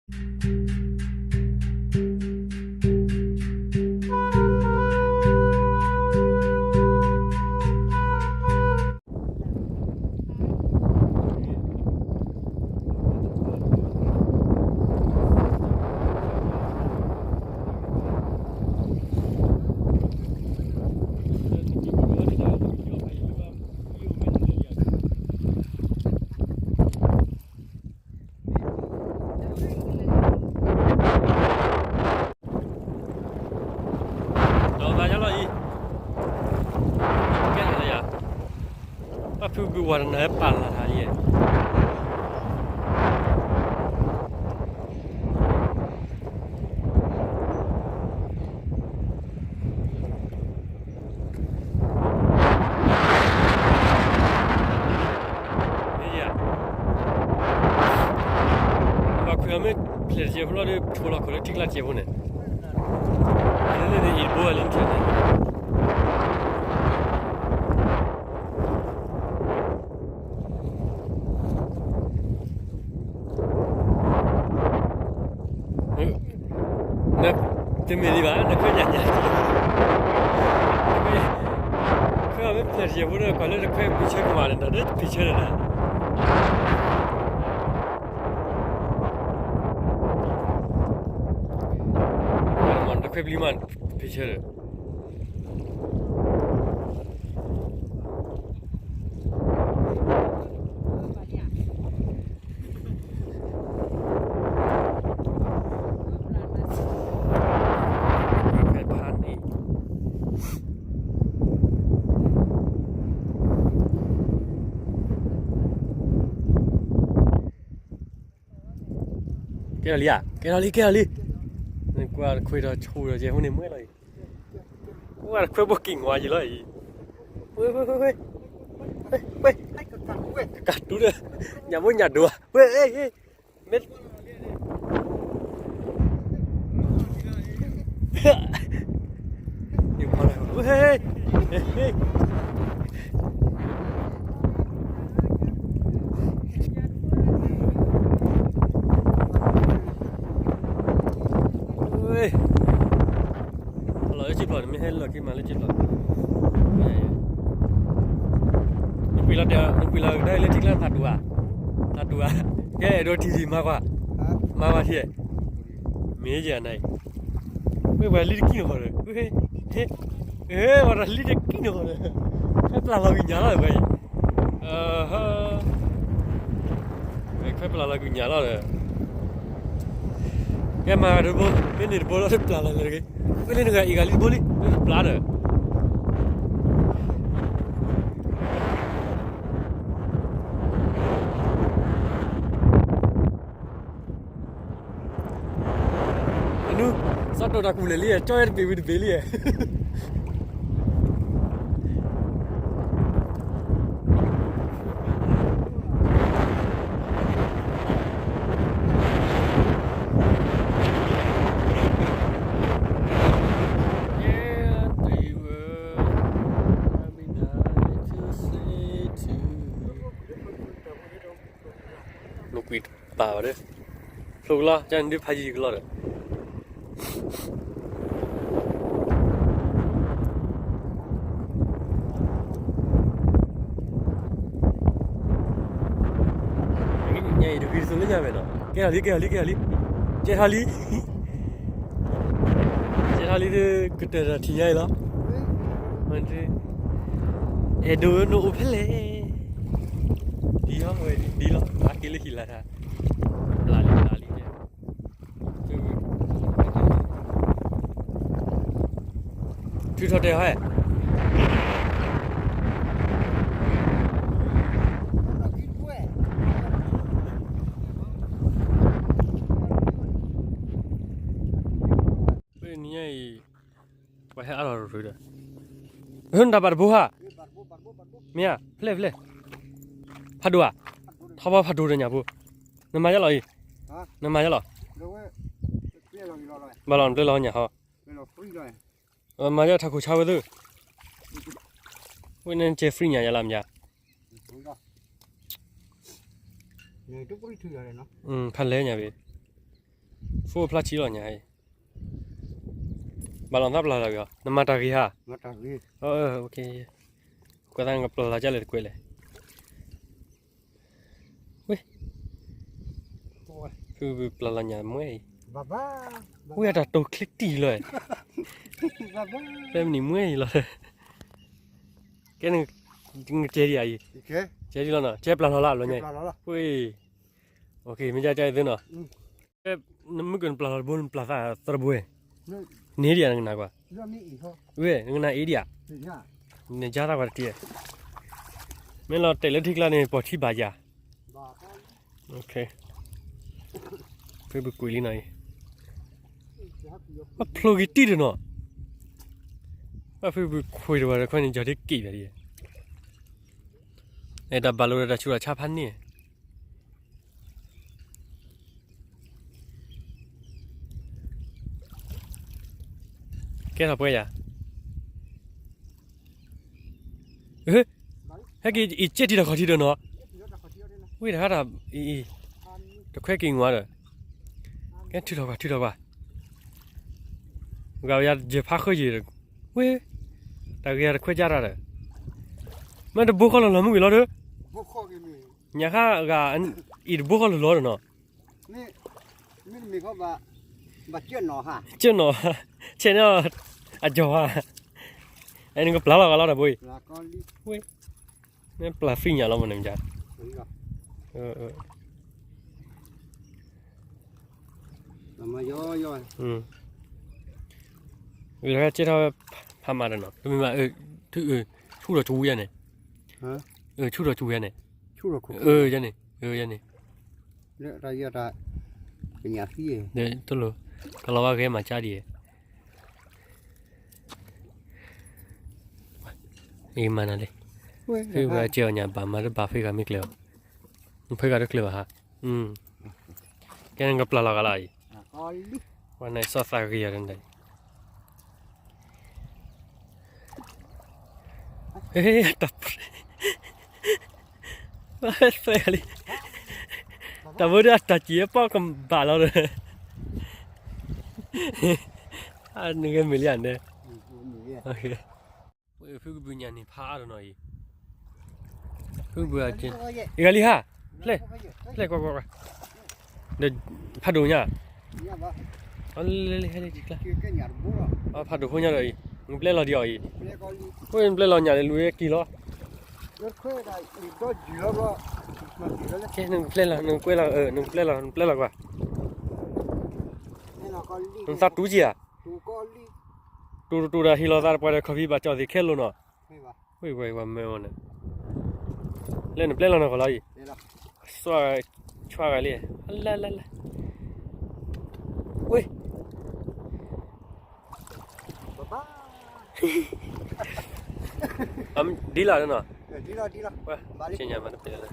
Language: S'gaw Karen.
ဒီးသးယါလီၤအံၤ, ကဲထီၣ်လၢယၤ, ပှၤဖုဂုၤဝၤတနၤပာ်လီၤတၢ်လံ, ပှၤခွံဂၤမ့ၢ်ဖျဲးတစဲးဖိလီၤဒီး ထိလီၤခိၣ်လၢထံကျါစဲးဖိန့ၣ်, လၢန့ၣ်အံၤတဘိလၢထံန့ၣ် တမ့ၢ်ဒံးဘၣ် နခွဲးညါညါ, ခွဲးအီၤမ့ၢ်ဖျဲးတစဲးဖိဒီး ကွၢ်လၢနခွဲးပံာ်ဆၢကမၣ်န့ၣ် နဒၢပံာ်ဆၢန့ၣ်, နခွဲးပျံၤမး ပံာ်ဆၢဒီး ကဲထီၣ်လံဧါ, ကဲထီၣ်လံ ကဲထီၣ်လံ, နကွၢ်ခွဲးဒီးဆူၣ်ဒီးကဲဖိန့ၣ်မွဲလီၤအံၤ, ကွၢ်ခွဲးဘိက့ၤငွါယံၤလီၤအံၤ, ဝဲ, ဝဲ, ကကးတူၢ်ဒီး, ညၣ်ဘိညၣ်ဒိၣ်, ဝဲ, မ့ၢ် လီၤလၢကၠံဖျိးန့ၣ် မ့ၢ်ဟဲလီၤက့ၤမးလၢကၠံဖျိး, နကွံာ်လီၤတဲာ် နကွံာ်လီၤကဒါလၢထံကျါသးတူၢ်ဧါ, သးတူၢ်ဧါ, ကဲအဲၣ်ဒိးထံၣ်ထံၣ်မၤကွၢ်, မၤကွၢ်ထံၣ်, မ့ၢ်ယၤနၤအံၤ, ဝဲပှၤလံတကံၢ်နီၢ်ဃီဒီး, ဝဲ, ဝဲပှၤလံတကံၢ်နီၢ်ဃီဒီး, ခွဲးပျၢ်လီၤကွံာ်ညါလီၤဝဲအံၤ, ခွဲးပျၢ်လီၤကွံာ်ညါလီၤဒီး, ကဲမၤတဘိ, မ့ၢ်န့ၣ်တဘိလီၤတပျၢ်လီၤလၢတဂ့ၤ, ဝဲလၢနဂၤအံၤဂၤလံတဘိလံ လၢတပျၢ်ဒီး အနု, စးထီၣ်တၢ်ကူၣ်လဲၣ်လံ, ကၠီဝဲတဘ့ၣ်ဝံၤတဘ့ၣ်လံ, နကွံာ်တပာ်ဘၣ်ဒီး, ဖျိကလီ ကန့ၣ်ဒုးဖးယံာ်ကလီဒီး ညါအံၤတဂ့ၤတစိၤလၢညါဝဲနီၤ, ကဲထီၣ်လံ ကဲထီၣ်လံ ကဲထီၣ်လံ, ကဲထီၣ်လံ, ကဲထီၣ်လံဒီး ကတၢၢ်တၢ်ထံၣ်ညါအံၤလီၤ, အဲၣ်ဒိးနအိၣ်ဖဲလဲၣ်, ဒ်ဟီဝဲဒ်လီၤ အက့ၤလၢဟံၣ်လၢထါ, လၢလံ လၢလံ, ထုးထီၣ်တဲာ်ဟဲ, နံၤညါအံၤ ပှၤဟဲအါထီၣ်ရူၤဒီး, နတၢ်ဘၣ်တဘိဧါ, မ့ၢ်ဧါ ဖဲလဲၣ်ဖဲလဲၣ်, ဖးဒိၣ်ဧါ, ထီဘိဖးဒိၣ်ဒီးညၣ်ဖိ, နမၤယါလီၤအံၤ, နမၤယါလီၤ, ဘၣ်လီၤနပျဲလီၤညၣ်ဟီ, မၤယါထးခိၣ်ဆါဝဲသ့ၣ်, ဝဲန့ၣ်ကဲ free ညၣ်ယါလၢမ့ၢ်ဧါ, ဖးလဲၢ်ညၣ်ဘ့ၣ်, ဖိဖျါဆံလီၤညါအံၤ, ဘၣ်လီၤသးပျၢ်လီၤက့ၤအီၤ, နမၤတၢ်ဂ့ၤဧါ, ကွၢ်သးနကပျၢ်လီၤကလဲၣ်တကွဲးလဲၣ်, ဝ့ၢ်, ဖုပျၢ်လီၤညါမွဲအံၤ, ဝ့ၢ်အတၢ်တိာ်ချ့တံၢ်လီၤ, ဖဲမနံၤမွဲအံၤလီၤ, ကဲ, နကဲဒံးဧါအံၤ, ကဲဒံးလီၤနီၤ, ကဲပျၢ်လီၤလၢအလီၤညါအံၤ, ဝ့ၢ်, မ့ၢ်ကဲကဲသ့နီၤ နမုၢ်ကနပျၢ်လီၤတဘိ နပျၢ်သးသရဘိ, န့ၢ်ဒံးဧါနကနၣ်ကွၢ်, ဝဲနကနၣ်အ့ဒံးဧါ, နကၢ်သးကွၢ်တထံၣ်, မ့ၢ်လီၤတဲာ်လၢထံကျါန့ၣ် ပိာ်ထံဘၣ်ယၤ, ဖုပကွံာ်လံနီၤအံၤ, ဘၣ်ဖျိက့ၤတံၢ်တနီၤ, ဘၣ်ဖုပခွံတဝဲတခွဲန့ၣ် ယီၤဒ့က့ၤဘၣ်ဒံး, အဲၣ်တၢ်ဘၣ်လိာ်ဒီးတၢ်ဆူးတၢ်ဆါဖးန့ၣ် ကဲထီၣ်ပှဲၤယၤ, ဟဲက့ၤအံၤ ကဲထံၣ်ထီၣ်ခီၣ်ထံးဒီးနီၤ, ဝ့ၢ်တခါတၢ်အံၤ, တခွဲက့ၤငွါဒီး, ကဲထုးထီၣ်ကွၢ် ထုးထီၣ်ကွၢ်, ဂၤဝဲယၤယဲၢ်ဖးဃၢယံၤ, ဝ့ၢ်, တၢ်ဂ့ၤယၤတခွဲကၢ်တၢ်ဒီး, မ့ၢ်တဘိဃီလီၤလီၤမုၢ်ဂ့ၤလီၤဒီး, ညါခါဂၤအံၤတဘိဃီလီၤလီၤဒီးနီၤ ကၢၢ်နီၤ, ဆဲးန့ၣ်အကီၤဧါ, အဲ နကပျၢ်လီၤဂၤလီၤတၢ်ဘိအံၤ, မ့ၢ်ပျၢ်သ့ၣ်ညါလီၤမ့ၢ်န့ၣ်, ဝံၤလီၤကဲထီၣ်ဝဲ ဖးမၤဒီးနီၤ တမ့ၢ်ဘၣ်, ဆူၣ်ထီၣ်ဆူၣ်ဝံၤယါန့ၣ်, ဆူၣ်ထီၣ်ဆူၣ်ဝံၤယါန့ၣ်, ယါန့ၣ်, ယါန့ၣ်, တလိၣ်, ကလီၤဝါဂဲၤမၤကၢ်ဒံး, မၤနၤလံ, ဖုဂၤကဲအီၤညါဘၣ်မၤတဘၣ်ဖုဂၤမ့ၢ်ကျဲၤအီၤ, ဖုဂၤတကျဲၤဘၣ်ဟါ, ကဲနကပျၢ်လီၤဂၤလီၤအံၤ, ဝဲန့ၣ်စီၤသးဂ့ၤယၤတန့ၣ် တၢ်, လံ, တၢ်ဘိဒၣ်တၢ်စံးပီၣ်ကဘၣ်လီၤဒီး, နဂဲၤမ့ၢ်လံဧါန့ၣ်, ဖုကဘုးညါန့ၣ်ဖးအါတနီၤအံၤ, ဖုကဘုး, အဂၤလံဟါ, ဖျဲၣ်, ဖျဲၣ်ကွၢ်ကွၢ်ကွၢ်, ဒီးဖးဒိၣ်ညါ, လၢလၢဟဲလၢကျါ, ဖးဒိၣ်ဖိညါဒီးအံၤ, နပျဲလီၤဒံးအီၤအံၤ, နပျဲလီၤညါလၢလူၤက့ၤလီၤ, နကပျဲလီၤ, နကပျဲလီၤ, နကပျဲလီၤ, နပျဲလီၤကွၢ်, နသးတူကံဧါ, တူတူဒီးဟ့ၣ်လီၤသးတပှၢ်ဒီးခီၣ်ဖံးဘၣ်ကၠီၣ်သ့ၣ်ခဲလိာ်နီၤ, ဝဲဝဲဝဲမၢဝဲန့ၣ်, လၢနပျဲလီၤနီၢ်ကီၢ်လီၤအံၤ, သွါ, ဆွါဂၤလံ, လၢလၢလၢ, ဝဲ ဒ်လီၤနီၤ, ဆ့ညါမၤတပျဲလၢ